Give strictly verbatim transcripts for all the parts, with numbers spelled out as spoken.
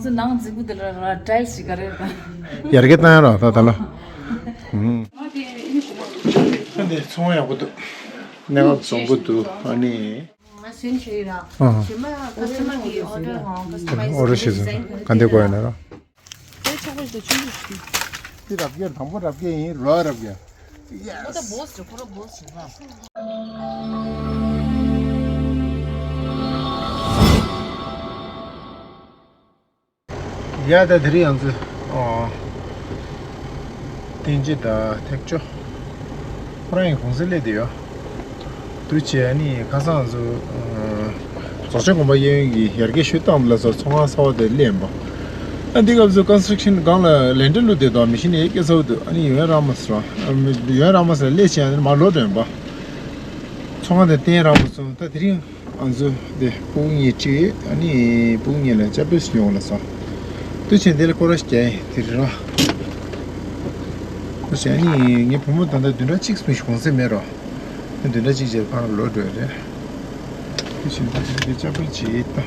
ཚོ་ནང་འཛིན་པོ་དེ་ལ་ར་ཊའིལ་ཞིག་ག་རེ་རེད། ཡར་རྒྱས་བཏང་ཡ་རོགས་ད་ད་ལོ། ཨུམ། ཨ་འདི་ཚོང་ཡག་པོ་འདུག་གནས་སྐབས་བཟང་པོ་འདུག་ཨ་ནི། ང་སུན་ཆུ་ཡིན་ར། ཨ། ཞི་མ་ཁ་སི་མ་གི་ཨོ་ཌར་ང་ཁ་སི་མ་ཨོ་ཌར་ཞིག་སོང་ག་འདི་དགོས་ཡོད་ན་རོགས། དེ་ཆག་པ་ཞིག་ཆུང་ཆུང་ཞིག་འདི་རབ་རྒྱས་དང་པོ་རབ་རྒྱས་ཡིན་རོ་རབ་རྒྱས། ཁོ་ད་བོས་རེད་ཁོ་ར་བོས་རེད་ང་། ཡ་ད་དེ་རིང་ང་ཚོ་ཨོ། བསྟན་སྤྱི་དང་ཐེག་མཆོག་ཁོ་རང་གི་གུང་སེང་སླེབས་བསྡད་ཡོད། དུས་ཆེ་ཨ་ནི་ཁ་སང་ང་ཚོ་ཨོ། རྫོགས་ཆེན་དགོན་པ་གཡས་གཡོན་གྱི་ཡར་རྒྱས་ཞུ་སྟངས་ལ་སོགས་ཚོང་ཁང་གསར་པ་དེ་སླེབས་ཡིན་པ། ཨ་འདི་སྐབས་སུ་ཀོན་སི་ཊྲག་ཤན་སྒང་ལ་ལས་འབྲེལ་བླུགས་བསྡད་དོ་མི་ཤི་ནི་ཡེ་སྐད་ཚ་བོ་འདུག་ཨ་ནི་ཡོན་ར་མ་སི་རང་ཡོན་ར་མ་སི་ལ་སླེབས་བྱས་ཨ་ནི་མར་ལོག་འགྲོ་ཡིན་པ། ཚོང་ཁང་དེ་བསྟན་ར་མ་སོང་ད་དེ་རིང་། ང་ཚོ་འདི་སྤུ་གུ་གཉིས་ཁྲིད་ཨ་ནི་སྤུ་གུ་གཉིས་ལ་ཅ་པེས་ཡོང་ལ་སོང་། དུས་ཆེན་འདི་ལ་སྐོར་ར་ཞིག་རྒྱག་ཡིན་དེ་རེད་རོ། ཁོ་ཞེ་ཨ་ནི་ངའི་བུ་མོ་ད་ལྟ་བདུན་ཕྲག་གཅིག་སུ་ཞིག་གུང་སེང་མེད་རོ། བདུན་ཕྲག་གཅིག་རྗེས་ཕར་ལོག་འགྲོ་ཡ་རེད། དུས་ཆེན་འདི་འདི་ཅ་པེས་ཅིག་ད།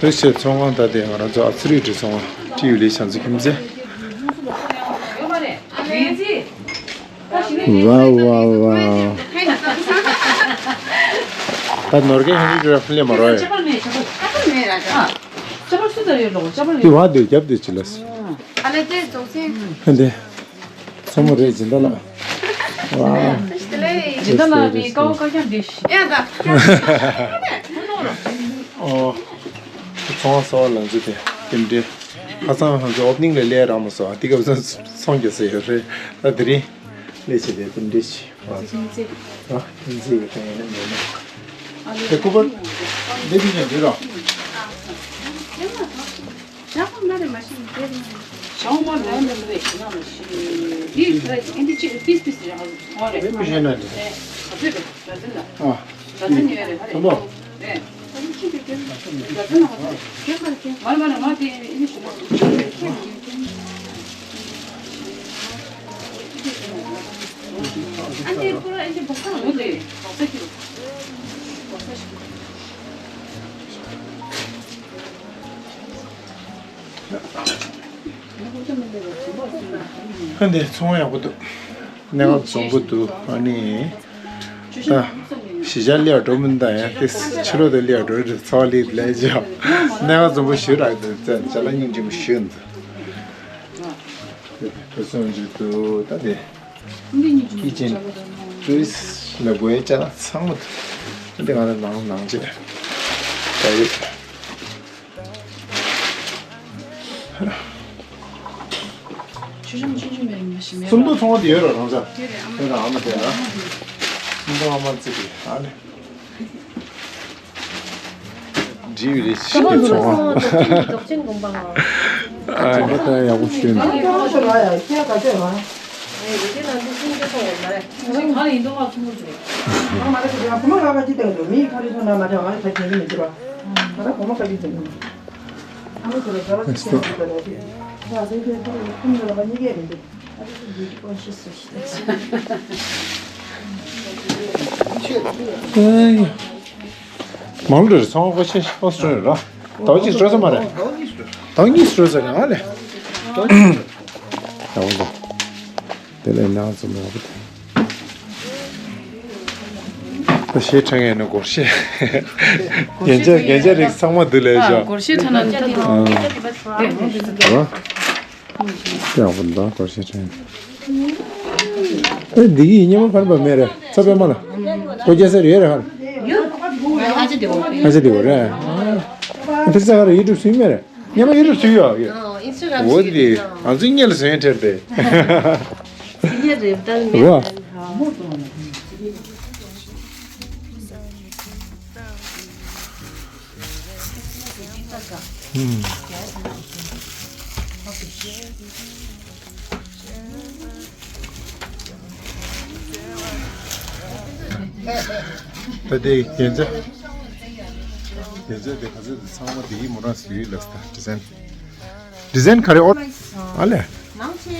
དེ་བྱས་ཚོང་ཁང་ད་ལྟའི་ང་རང་ཚོ་ཨ་ཚི་རི་འདྲ་ཚོང་ཁང་ཀྲི་ཡུ་ལི་བྱང་ཚོ་ཁྱིམ་མཚེས། ཝའོ་ཝའོ་ཝའོ། ད་ནོར་གའི་ཧན་རི་འདྲ་ཕུལ་ལེ་མ་རོ་ཡ། དེ་བ་དེ་རྒྱབ་དེ་ཅི་ལ་སི། ཧན་དེ། མཚོ་མོ་རེད་སྦྱིན་བདག་ལགས། ཝའོ། སྦྱིན་བདག་ལགས་ནི་ཀའོ་ཀ་ཀྱང་བདེ་ཞིག་ཡ་ད། ཨོ། ཚོང་ཁང་གསར་པ་ལ་འཛུལ་ཏེ་རྟེན་འབྲེལ། ཁ་སང་ང་ཚོ་ཨོ་པ་ནིང་ལ་སླེབས་རག་མ་སོང་། དེ་སྐབས་སུ་ཚོང་རྒྱག་ས་ཡོད་རེད། ད་དེ་རིང་སླེབས་བྱས་ཏེ་རྟེན་འབྲེལ་ཞིག་ཨ་ཁྱིམ་མཚེས། ཨ་ཁྱིམ་མཚེས་ཀྱི་ཕན་ཡོན་མེད་ན། དེ་སྐུ་པར་འདི་བི་ཉན་འདི་རོ། ཞག་མ་རེད་མ་ཤེས་ནི་དེ་རེད། ཞག་མ་རེད་མ་རེད་ཞག་མ་ཤེས། འདི་རེད་འདི་ཅི་རེད་པིས་པིས་རེད་ཧ་ཧོ་རེད། དེ་མི་ཤེས་ན་འདི། རེད་ག་ཚོད་རེད་ག་ཚོད་ལ། ཨ། ག་ཚོད་ཉོས་རེད་ཧ་རེད། དང་པོ། རེད། ག་ཚོད་ལ་ཧ་རེད། མ་རེད་མ་རེད་ང་དེ་ཨེ་ནི་ཞུ་མ། ཨ་ནི་ཁོ་རང་ཨེ་ནི་བོག་ས་ལ་ངོ་དེ་བོག་ས་ཁྱེར་བོག་ས་ཞིག་ཧ་འདི་ཚོང་ཡག་པོ་འདུག་གནས་སྐབས་བཟང་པོ་འདུག་ཨ་ནི། ད། གཞིས་ཆགས་སླེབས་འགྲོ་མིན་ད་ཡང་དེ་ཕྱི་ལོགས་དེ་སླེབས་འགྲོ་རེད་ཚོགས་ལི་ལས་ཅི་ཡང་གནས་སྐབས་བཟང་པོ་ཞུ་རག་དེ་ཅ་ལག་སྙིང་རྗེ་མོ་ཞུ་འདུག་དེ་སོང་རྒྱུ་འདུག་ད་དེ། ཀི་ཅན་ཊུ་རི་སི་ཊི་ལ་དགོས་ཡ་ཅ་ལག་ཚང་མ་འདུག་འདི་ང་ལ་ནང་ནང་བྱས་ད་ཡོད། ཆུ་ཆུང་ཆུང་ཆུང་མེད་མ་ཞིག་མེད། སུམ་མདོ་ཚོང་པ་དེ་ཡོད་ར་རང་ས། དེ་རེད་ཨ་མ། དེ་ར་ཨ་མ་དེ་ར། སུམ་མདོ་ཨ་མ་ཙི་གི་ཨ་ནི། འདྲི་བའི་རེ་ཞིག་ཚོང་པ། རྫོགས་ཆེན་དགོན་པ། ཨ་ད་ཡག་པོ་ཞུས་འདུག་ཨ་ཁྱེད་ག་ཚོད་ལ། ཨེ་རེ་ལ་འདི་སུམ་མདོ་ཚོང་པ་མ་རེད། ག་ཡིན་མདོ་ང་ཚོ་མོ་ཚོ། ང་མ་རེད་ཟེར་ཡང་བུ་མོ་ལ་ཁ་ཅིག་བསྟན་འདུག་མི་ཡི་ཁ་རི་ཚོ་ན་མ་དྲན་ང་ལ་ཁ་ཅིག་མི་འདུག་ར། ང་ལ་བུ་མོ་ཁ་ཅིག་བསྟན་འདུག་ཨ་མ་ཚོ་ལ་ག་བ་ཅིག་བསྟན་འདུག་ལ་ཅིག་ང་སེམས་ཅན་ཁ་རི་ཁུམ་ལ་ལ་གཉིས་ཀའི་མི་འདུག་ཨ་ཅིག་ཅིག་ཅིག་ཀོན་ཤི་སི་སུ་ཞིག་ཨེ་ཡ། མང་ལོས་ཚང་བ་ཆེ་ཤོས་སུ་ར། ཟླ་བ་གཅིག་སྤྲོད་ས་མ་རེད། ཟླ་བ་གཉིས་སྤྲོད་ས་རེད་ཨ་ལེ། ཟླ་བ་གཉིས་སྤྲོད། དེ་ལས་ནང་ཚོ་མོ་བུ་དེ། ད་ཞེ་ཁྲ་ངས་ནི་སྒོར་གཞས། རྒྱན་ཆ་རྒྱན་ཆ་རིགས་ཚང་མ་འདི་ལས་བཞག་སྒོར་གཞས་ཁྲ་ན་འདི་ཡག་པོ་འདུག་སྒོར་གཞས་ཁྲ། ཨེ་འདི་གི་སྙེ་མ་ཕར་པ་མེད་རེད་ཚ་པད་མ་ལ། སྒོ་རྒྱག་ས་རེད་རེད་ཧར། ཨ་ཅེ་དེ་བ་རེད། ཨ་ཐིག་ས་ཧར་ཡུ་ཊུབ་སུ་མེད་རེད། ཉི་མ་ཡུ་ཊུབ་བཟོས་ཡོད། ཨོ་ཨིན་སི་ཊ་གྷ་རམ་འོ་དེ་ང་ཚོའི་སྔོན་ལ་བཟོས་ཡོད་དྲན་པས། སི་ཉ་རེབ་དལ་མེ་རོ། དལ་ཧ། ད་དེ་རྒྱན་ཆ། རྒྱན་ཆ་དེ་ག་ཚོད་དེ་ཚང་མ་དེ་ཡིན་མོ་རང་སུ་ཡིན་ལབ་ས་ཌི་ཛའིན། ཌི་ཛའིན་ག་རེ་ཨོ། ཨ་ལེ། ནང་ཆེ།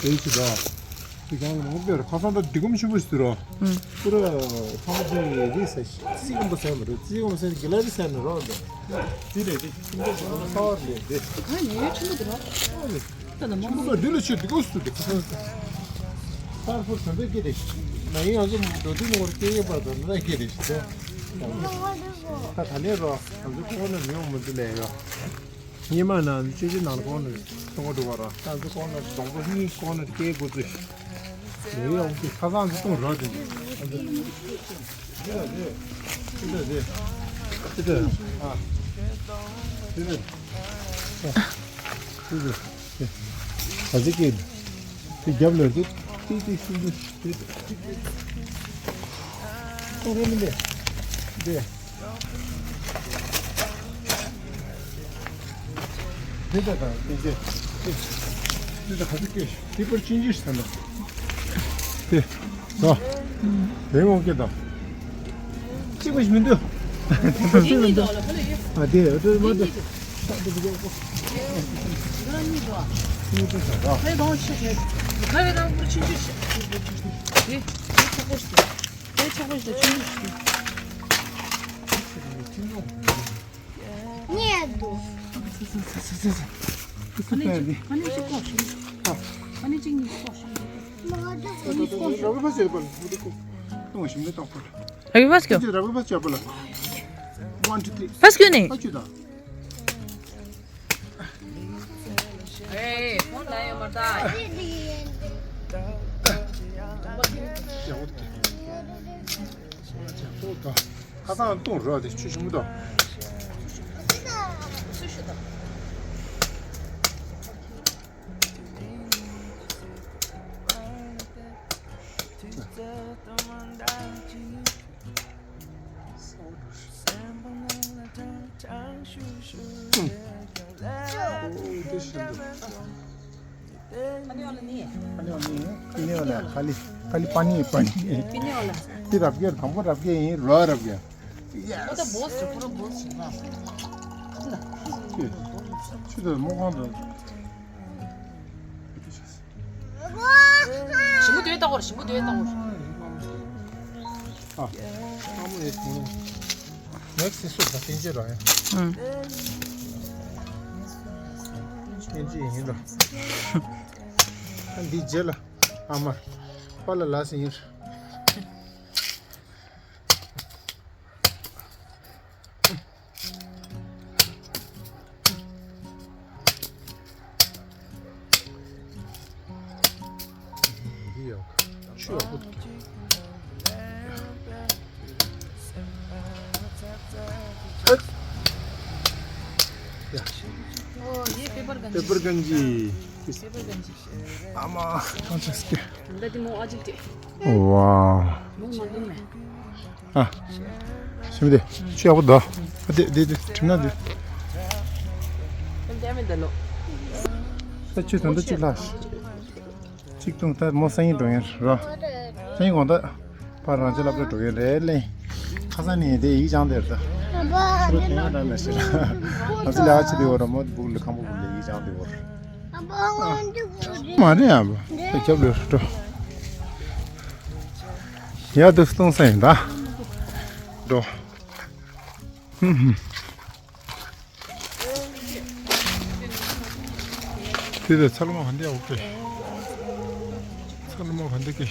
དེ་ཅི་ད། དེ་གང་ལ་མང་པོ་ཡོད་རེད། ཁ་སང་ད་འདི་གུམ་ཆེན་པོ་ཞིག་འདུག་ར། ཨུམ། པུ་ར་ཚང་མ་དེ་རེད་ཟེར། རྩིས་སྐམ་པོ་ཟེར་མ་རེད། རྩིས་སྐམ་པོ་ཟེར་གི་ལ་རི་ཟེར་ནས་རོགས་འདུག་དེ་རེད། དེ་ཁྱིམ་ཚང་ཞིག་ལ་ས་བར་ལས་དེ། ཨ་ནི་ཡོད་ཆེན་པོ་འདུག་ར། ཨ་ནི། ད་ནི་མང་པོ་ཆེན་པོ་འདི་ལ་ཆེ་འདི་གུ་སུ་འདི་ཁ་སང་ཟེར། ས་ཕུར་ཟམ་པའི་སྐད་དེ་ན་ཡིན། ང་ཚོ་འགྲོ་དུས་ནས་བར་སྐད་ཡོད་པར་དང་ན་སྐད་དེ་ཞིག་ད་ད་ལས་རོགས་ང་ཚོ་ཁོང་ནས་མི་ཡོང་མི་འདུག་ལས་ཡོད། སྙེ་མ་ན་ཆུ་ཆུ་ནང་ལ་གོང་ནས་སོང་འགྲོ་བ་ར། ད་ཚོ་གོང་ནས་སྡོང་པོ་གཉིས་གོང་ནས་སྐྱེལ་དགོས་ཚུལ་ཞིག་ལས་ཡོང་གི། ཁ་སང་ཚོ་གཏོང་རོགས་དེ་འདི་འདི་འདི་འདི་འདི་ཨ་འདི་འདི་འདི་འདི་ཨ་ཙི་ཀི་འདི་རྒྱབ་ལ་འདི་ཏི་ཏི་ཤུ་འདི་འདི་གཏོང་རོགས་མི་འདི་འདི། དེ་ད་ད་དེ་དེ་དེ་ད་ག་ཚོད་སྐྱེ་དེ་པར་ཅིན་ཅིས་ད་ན་དེ་ད་དེ་འོང་སྐྱེ་ད་གཅིག་པ་ཞིག་མི་འདུག་གཅིག་མི་འདུག་ཨ་དེ་དེ་མ་དེ་ད་དེ་དེ་གཉིས་འདུག་ཨ་གཉིས་འདུག་ད་ད་ཁ་བའི་ནང་ཆེ་ཆེ་ཁ་བའི་ནང་པར་ཅིན་ཅིས་དེ་དེ་ཆག་པོ་ཞིག་དེ་ཆག་པོ་ཞིག་དེ་ཅིན་ཅིས་དེ། ཉལ་འདུག་ཨ་ནི་ཅིག་ཨ་ནི་ཅིག་ཀོ་ཤི། ཨ་ནི་ཅིག་གཉིས་ཀོ་ཤི། ཨ་ནི་ཀོ་ཤི། ར་བི་བ་སི་ཡོད་པ་ལ་མུ་ཏིག་ཀོ། ཏོང་ཞིམ་ནི་ཏོག་པོ་ལ། ར་བི་བ་སི་ཀྱོ། ར་བི་བ་སི་ཡོད་པ་ལ། One, two, three. བ་སི་ཀྱོ་ནི། ཨ་ཅུ་ད། ཨེ་ཁོང་ད་ཡོད་མ་ད། ཡག་པོ་འདུག་ཁ་སང་བཏུང་རོགས་དེ་ཆུ་ཞིམ་པོ་འདུག་ཨ་ནི་ཨ་ལ་ནི། ཨ་ནི་ཨ་ནི། པི་ནི་ཨ་ལ། ཁ་ལི། ཁ་ལི་པ་ནི་པ་ནི། པི་ནི་ཨ་ལ། དེ་རབ་རྒྱས། དང་པོ་རབ་རྒྱས་ཡིན་རོ། རབ་རྒྱས། ཡེ་སི། ཁོ་ད་བོ་སི་ཁོ་རང་བོ་སི་ཡིན་ན། ཆུ་དང་མོ་གང་དུ། ཞིམ་པོ་དེ་ལྟ་བར། ཞིམ་པོ་དེ་ལྟ་བར། ཨ། ཨ་མོ་ཡེ་ཐུང་། ནེག་སི་སུ་ད་ཏིན་ཅི་ར་ཡ། ཨང་། ཏིན་ཅི་ཡིན་ར། ཨ་འདི་རྗེས་ལ་ཨ་མ་པ་ལ་ལ་སི་ཡིན། འདི་ཡག་ཆུ་ཡག་པོ་འདུག་ཨོ་ཡེ་པེ་པར་གན་ཇི། པེ་པར་གན་ཇི། པེ་པར་གན་ཇི། ཨ་མ་གང་ཆགས་སྐྱེ། ད་དེ་མོ་ཨ་ཅིག་ཅེ། ཝའོ། མོ་མ་འདུག་མེ། ཨ། ཞིམ་དེ། ཆུ་ཡག་པོ་འདུག་ཨ་དེ་དེ་དེ་གྲིམ་ན་དེ། ད་ཆུ་ད་འདི་གཅིག་ལ། གཅིག་བཏུང་ད་མོ་སང་ཉིན་འགྲོ་ཡིན་རོ། སང་ཉིན་དགོང་དག་ཕར་རང་ཅི་ལབ་ལ་འགྲོ་ཡིན་རེད་ལེ། ཁ་སང་ནས་དེ་ཡིག་སྦྱང་དེར་ད། ཁྱོད་དེ་ཡང་རང་ལ་ཤི་ལ། ང་ཚོ་ལས་ཀ་བྱེད་དེ་འོ་ར་མོ་སྦུག་ལ་ཁང་པ་སྦུག་ལ་ཡིག་སྦྱང་དེ་འོ་ར། མ་རེད་ཨ་བ། ཁྱབ་ལོས་འགྲོ། ཡ་དུ་སྟོང་ས་ཡིན་ད། འགྲོ། ཧུམ་ཧུམ། དེ་ཚོ་ཚལ་མ་ག་འདྲ་ཡོད་ཀི། ཚལ་མ་ག་འདྲ་ཀི།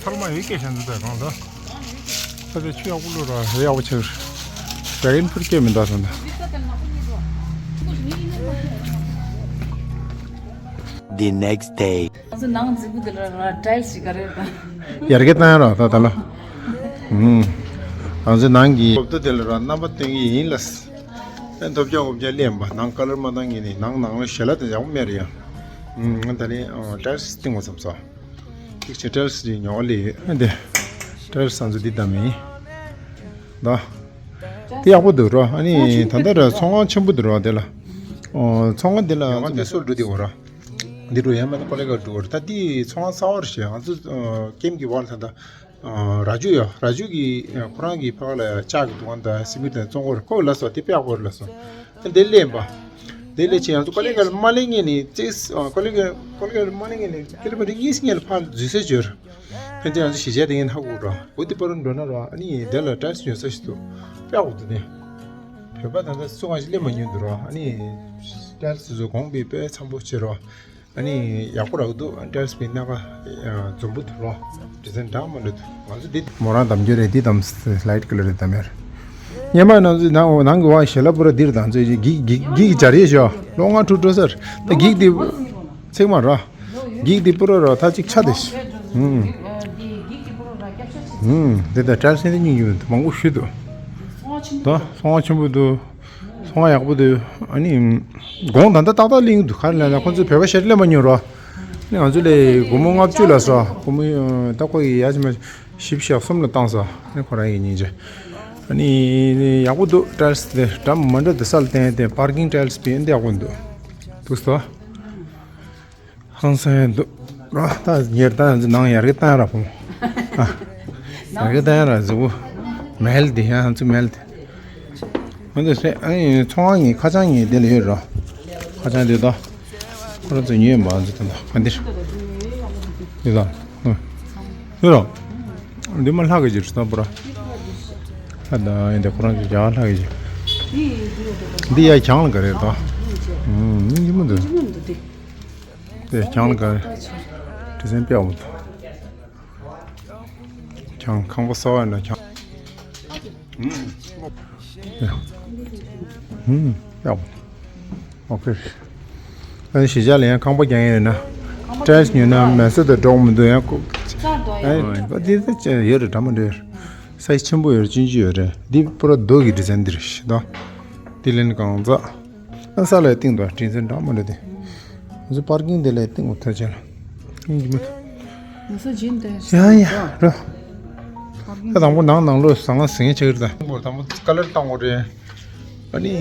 ཚལ་མ་ཡོད་ཀི་ཤ་འདི་ཚོ་གང་ལ། ས་དེ་ཆུ་ཡག་པོ་བླུགས་ར་ཡག་པོ་ཆགས། ད་ཡིན་ཕུར་སྐྱེ་མི་འདའ་སོང་ད། The next day. ང་ཚོ་ནང་འཛུལ་གི་འདི་ལ་ཊའིལ་ཞིག་ག་རེ་རེད་ད། ཡར་རྒྱས་བཏང་ཡ་ར་ད་ད་ལ། ཧུམ། ང་ཚོ་ནང་གི་འོབ་ཏོ་དེ་ལ་ར་རྣམ་པ་སྟོན་གི་ཡིན་ལ། ཨེ་ཐོབ་རྒྱག་འོབ་རྒྱག་ལེན་པ་ནང་ཀ་ལར་མ་བཏང་གི་ནི་ནང་ནང་ལ་ཞལ་ལག་དེ་ཡག་པོ་མེད་རེད་ཡ། ཧུམ་ད་ནི་ཊའིལ་སྟེང་བ་ཙམ་ས། ཅིག་ཆེ་ཊའིལ་ཅིག་ཉོ་ལེ་ཨེ་དེ། ཊའིལ་ང་ཚོ་འདི་ད་མི། ད། དེ་ཡག་པོ་འདུག་ར། ཨ་ནི་ད་ལྟ་ར་ཚོང་ཁང་ཆེན་པོ་འདུག་ར་དེ་ལ། ཨོ་ཚོང་ཁང་དེ་ལ་ང་ཚོ་དེ་སོར་འགྲོ་དེ་འོ་ར། འདི་འགྲོ་ཡ་མ་ན་ཀོ་ལེ་ག་འགྲོ་བར་ད་དེ་ཚོང་ཁང་གསར་བ་རེད་ཤག་ང་ཚོ་ཀེམ་གི་བར་ད་ད། ར་ཇུ་ཡ་ར་ཇུ་གི་ཁོ་རང་གི་ཕ་ག་ལ་ལྕགས་ཀྱི་དུ་བ་ད་སི་མི་ད་བཙོང་གོ་ར་ཁོ་ལ་སོ་དེ་དཔེ་ཡག་པོ་རེད་ལ་སོ། དེ་ལེན་པ། དེ་ལས་ཅི་ཡང་ཚོ་ཀོ་ལེ་གལ་མ་ལེ་ངེ་ནི་ཙིག་ཀོ་ལེ་གལ་ཀོ་ལེ་གལ་མ་ལེ་ངེ་ནི་ཀི་ལི་མི་ཊར་གཉིས་ངེ་ལ་ཕར་འཛུལ་ས་འབྱོར། ཕན་ཚུན་ཡང་ཚོ་གཞིས་ཆགས་དེ་ངེ་ཧ་གོ་འགྲོ། འོ་དེ་པར་འགྲོ་ན་རོ། ཨ་ནི་དེ་ལ་ཊེལ་སི་ཉོ་ས་ཞིག་འདུག་དཔེ་ཡག་པོ་འདུག་ནི། བོད་པ་ད་ལྟ་སུ་གང་ཞིག་སླེབས་མ་མྱོང་འདུག་རོ། ཨ་ནི་ཊེལ་སི་ཚོ་གོང་པའི་དཔེ་འཚམ་པོ་བྱེད་རོ། ཨ་ནི་ཡག་པོ་རག་འདུག་ཊེལ་སི་པའི་སྣ་ཁ་འཛོམས་པོ་འདུག་རོ། ཌི་ཛའིན་འདྲ་མི་འདྲ་འདུག་ང་ཚོ་འདི་མོ་རང་འདམ་རྒྱུ་རེད། འདི་འདམ་ལའིཊ་ཀ་ལར་རེད་འདམ་ཡར། སྔོན་མ་ནང་ཚོ་ནང་ནང་གི་བ་ཞལ་ལ་པུ་ར་འདིར་དང་ཚོ་གིག་གིག་གིག་སྦྱར་ཡས་ཤོ་ལོ་ལྔ་དྲུག་འགྲོ་སར། ད་གིག་འདི་ཚེག་མ་ར། གིག་འདི་པུ་ར་ར་ད་ཅིག་ཆ་དེ་ཤི། ཧུམ། ཧུམ། འདི་ད་ཊེལ་སི་འདི་སྙིང་རྗེ་མི་འདུག་མང་པོ་ཞུ་འདུག་ད་སོང་བ་ཆེན་པོ་འདུག་སོང་བ་ཡག་པོ་འདུག་ཨ་ནི། གོང་ད་ལྟ་ཏག་ཏག་གླེང་འདུག་ག་རེ་ལབ་ན་ཁོང་ཚོས་བོད་པ་ཤར་སླེབས་མ་མྱོང་རོ། ཨ་ནི་ང་ཚོ་ལས་སྒོར་མོ་ལྔ་བཅུ་ལ་སོ། སྒོར་མོ་ད་ཁོ་ཡི་ཡ་ཅི་མ་བཞི་བཅུ་ཞེ་གསུམ་ལ་བཏང་སོ། ཨ་ནི་ཁོ་རང་ཡི་སྙིང་རྗེ། ཨ་ནི་ཡག་པོ་འདུག་ཊེལ་སི་དེ་འདྲ་མི་འདྲ་དེ་ས་ལ་བསྟན་ཏེ་པར་ཀིང་ཊེལ་སི་པི་ཨེ་འདི་ཡག་པོ་འདུག་འདུག་སོ། ཧང་སང་ཡང་འདུག་ར། ད་ཉེར་ད་ནང་ཡར་གི་བཏང་ར་ཕོ་མོ། ཡར་གི་བཏང་ར་གཟུགས་པོ་མལ་དེ་ཡང་ཚུ་མལ་དེ། ང་ཚོ་སེ་ཨ་ནི་ཚོང་ཁང་གི་ཁ་བྱང་ངས་དེ་ལ་ཡོད་རོ། ཁ་བྱང་དེ་དོ། ཁོ་རང་ཚོ་ཉོས་མ་ཚོ་དོ་ག་འདིར། དེ་དོ། ཡོད་རོ། འདི་མ་ལྷག་གི་ཅིག་རེད་ད་པོ་ར། ལྷ་ད་ཡིན་དེ་ཁོ་རང་ཚོ་རྒྱ་ལྷག་གི་ཅིག་འདི་ཡ་གྱང་ལ་ག་རེ་རེད་དོ། ཨུམ་སྙིང་རྗེ་མོ་འདུག་དེ་གྱང་ལ་ག་རེ། དྲི་ཟན་དཔེ་ཡག་པོ་འདུག་གྱང་ཁང་པ་གསར་པ་ཡིན་ན་གྱང་། ཧུམ། ཡག་པོ། ཨོ་ཁེ། ཨ་ནི་གཞིས་ཆགས་ལ་ཡང་ཁང་པ་རྒྱག་ཡས་ཡོད་ན། ཊེལ་སི་ཉོས་ན་མེ་སོ་དང་འགྲོགས་མི་འདུག་ཡང་ཁོ། ཨ་འདི་ད་ཡོད་རེད་འདྲ་མི་འདྲ། སའི་ཆེན་པོ་ཡོད་རེད། ཆུང་ཆུང་ཡོད་རེད། འདི་པུ་ར་རྡོ་གི་ཌི་ཛའིན་འདི་རེད་ཤི་ད། འདི་ལེན་གང་ཛ། ཨ་ས་ལ་སྟེང་དུ་ཊེལ་སི་འདྲ་མི་འདྲ་དེ། ང་ཚོ་པར་ཀིང་དེ་ལ་སྟེང་དུ་ཐོན་ཆེན་ལ། སྙིང་རྗེ་མོ། ང་ཚོ་ཇིན་དེ། ཡ་ཡ་རོ། ད་དང་པོ་ནང་ནང་ལོགས་ཟང་ང་ཟིང་ཆེ་གི་རེད་ད། དང་པོ་ཀ་ལར་བཏང་དགོས་རེད། ཨ་ནི་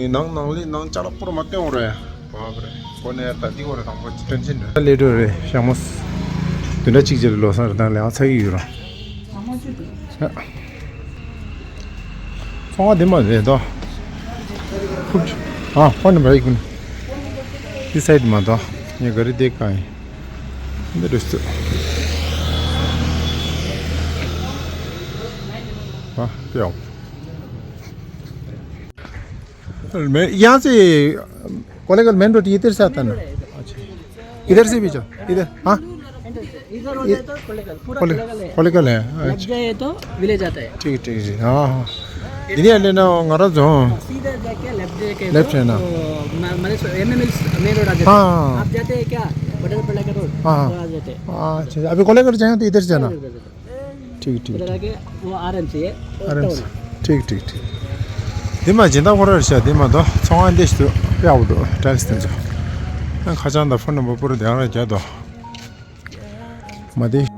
ནང་ནང་ལས་ནང་ཅ་ལག་པུ་ར་མ་སྟོན་དགོས་རེད། བབ་རེད། ཁོ་ནས་ད་འདི་དགོས་རེད། དང་པོ་ཊེན་ཤན་རེད། ལས་འགྲོ་རེད་ཞག་མོ། བདུན་ཕྲག་གཅིག་རྗེས་ལ་ལོ་གསར་རེད། ད་ལས་ཨ་ཚ་གི་ཡོད་ར། ཚོང་བ་འདི་མ་རེད་དོ། ཁུག་ཨ་ཧོན་ནི་བ་ཡིག་ཀུན། འདི་སའིད་མ་དོ། ངས་ག་རེ་བསྡད་གང་ཡིན། འདི་རུ་སུ། ཨ་ཏེའོ། मैं, यहाँ से कोलेगल मेन रोड इधर से आता ना? अच्छा। इधर से भी जाओ, इधर, हाँ? इधर होता है तो कोलेगल, पूरा कोले-, कोलेगल है। कोलेगल है, लग अच्छा। जाए तो विलेज आता है। ठीक, ठीक, ठीक, हाँ, हाँ। इधर आने ना, हमारा जो सीधा जाके लेफ्ट जाके लेफ्ट है ना? तो म-, हमारे सो-, एमएमएल मेन रोड आ जाता है। हाँ। आप जाते हैं क्या? बटरफलाई का रोड, हाँ, हाँ। तो आ जाते हैं। हाँ, अच्छा, अभी कोलेगल जाएंगे तो इधर से जाना। इधर, इधर, इधर। ठीक, ठीक, इधर ठीक। आके वो आरएमसी है, वो आरएमसी। टाउन है। ठीक, ठीक, ठीक। འདི་མ་སྦྱིན་བདག་ཁོ་རར་བྱ། འདི་མ་དོ། ཚོང་ཁང་འདི་ཞིག་ཏུ་དཔེ་ཡག་པོ་འདུག་ཊེལ་སི་དེ་ཚོ། ཨ་ཁ་བྱང་དང་ཕོན་ནམ་བར་པུ་ར་དེ་རང་རྒྱག་དོ། མ་དེ་